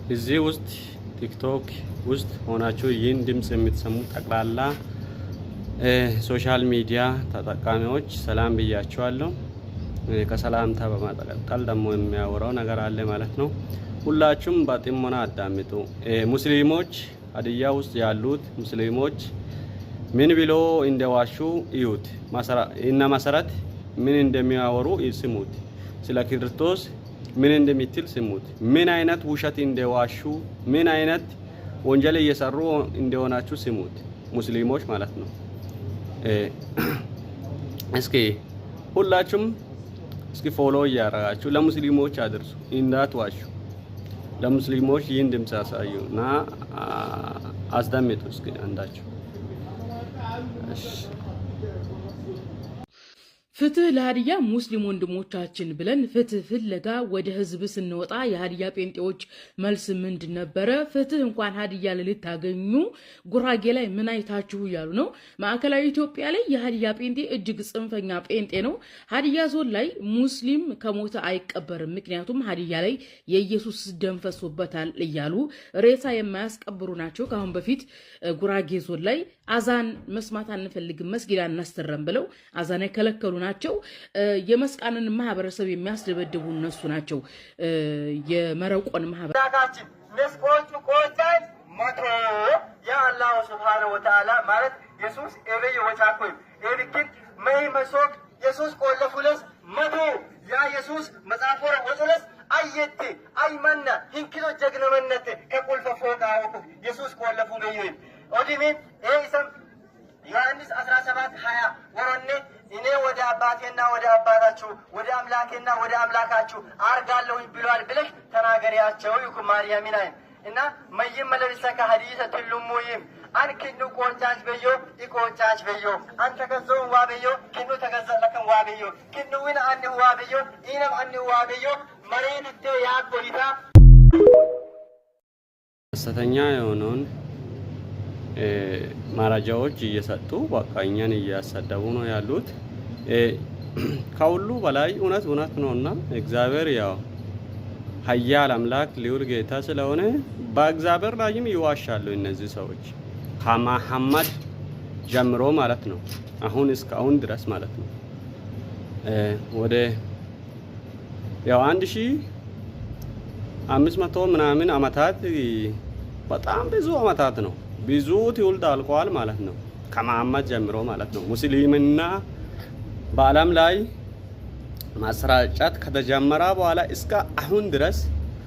እዚህ ውስጥ ቲክቶክ ውስጥ ሆናችሁ ይህን ድምፅ የምትሰሙ ጠቅላላ social media ተጠቃሚዎች ሰላም ብያችኋለሁ። ከሰላምታ በመቀጠል ደግሞ የሚያወራው ነገር አለ ማለት ነው። ሁላችሁም በጥሞና አዳምጡ። ሙስሊሞች ሀዲያ ውስጥ ያሉት ሙስሊሞች ምን ብሎ እንደዋሹ እዩት። እነ መሰረት ምን እንደሚያወሩ ስሙት። ስለ ክርስቶስ ምን እንደሚትል ስሙት። ምን አይነት ውሸት እንደዋሹ፣ ምን አይነት ወንጀል እየሰሩ እንደሆናችሁ ስሙት። ሙስሊሞች ማለት ነው። እስኪ ሁላችሁም እስኪ follow እያደረጋችሁ ለሙስሊሞች አድርሱ፣ እንዳትዋሹ። ለሙስሊሞች ይህን ድምፅ ያሳዩ እና አስደምጡ እስኪ አንዳችሁ። እሺ። ፍትህ ለሀዲያ ሙስሊም ወንድሞቻችን ብለን ፍትህ ፍለጋ ወደ ህዝብ ስንወጣ የሀዲያ ጴንጤዎች መልስ ምንድን ነበረ? ፍትህ እንኳን ሀዲያ ላይ ልታገኙ ጉራጌ ላይ ምን አይታችሁ እያሉ ነው። ማዕከላዊ ኢትዮጵያ ላይ የሀዲያ ጴንጤ እጅግ ጽንፈኛ ጴንጤ ነው። ሀዲያ ዞን ላይ ሙስሊም ከሞተ አይቀበርም፣ ምክንያቱም ሀዲያ ላይ የኢየሱስ ደም ፈሶበታል እያሉ ሬሳ የማያስቀብሩ ናቸው። ከአሁን በፊት ጉራጌ ዞን ላይ አዛን መስማት አንፈልግም፣ መስጊድ አናሰራም ብለው አዛን የከለከሉ ናቸው። የመስቃንን ማህበረሰብ የሚያስደበድቡ እነሱ ናቸው። የመረቆን ማህበረሰብ መስቆቹ ቆጫች መቶ ያ አላሁ ስብሓነሁ ወተዓላ ማለት የሱስ ኤበይ ወጫኮይ ኤብክን መይ መሶክ የሱስ ቆለፉለስ መቶ ያ የሱስ መጽሐፎረ ወጹለስ አየቴ አይመና ሂንኪቶ ጀግነመነት ከቁልፈ ፎቃ ወኩ የሱስ ቆለፉ በይይ ኦዲሚን ኤኢሰም ዮሐንስ 17:20 ወሮኔ እኔ ወደ አባቴና ወደ አባታችሁ ወደ አምላኬና ወደ አምላካችሁ አርጋለሁኝ ብሏል ብለሽ ተናገሪያቸው ይኩ ማርያሚን አይን እና መይም መለቢሰከ ሀዲሰ ትሉሙይም አን ክኑ ቆጫች በዮ ኢቆጫች በዮ አን ተገዞን ዋ በዮ ክኑ ተገዘለከን ዋ በዮ ክኑዊን አን ዋ በዮ ኢነም አን ዋ በዮ መሬትቴ ያጎሊታ ሐሰተኛ የሆነውን መረጃዎች እየሰጡ በቃ እኛን እያሰደቡ ነው ያሉት። ከሁሉ በላይ እውነት እውነት ነውና እግዚአብሔር ያው ኃያል አምላክ ልዑል ጌታ ስለሆነ በእግዚአብሔር ላይም ይዋሻሉ እነዚህ ሰዎች ከመሐመድ ጀምሮ ማለት ነው። አሁን እስከ አሁን ድረስ ማለት ነው። ወደ ያው 1500 ምናምን አመታት፣ በጣም ብዙ አመታት ነው። ብዙ ትውልድ አልቀዋል ማለት ነው። ከመሐመድ ጀምሮ ማለት ነው። ሙስሊምና በዓለም ላይ ማሰራጨት ከተጀመረ በኋላ እስከ አሁን ድረስ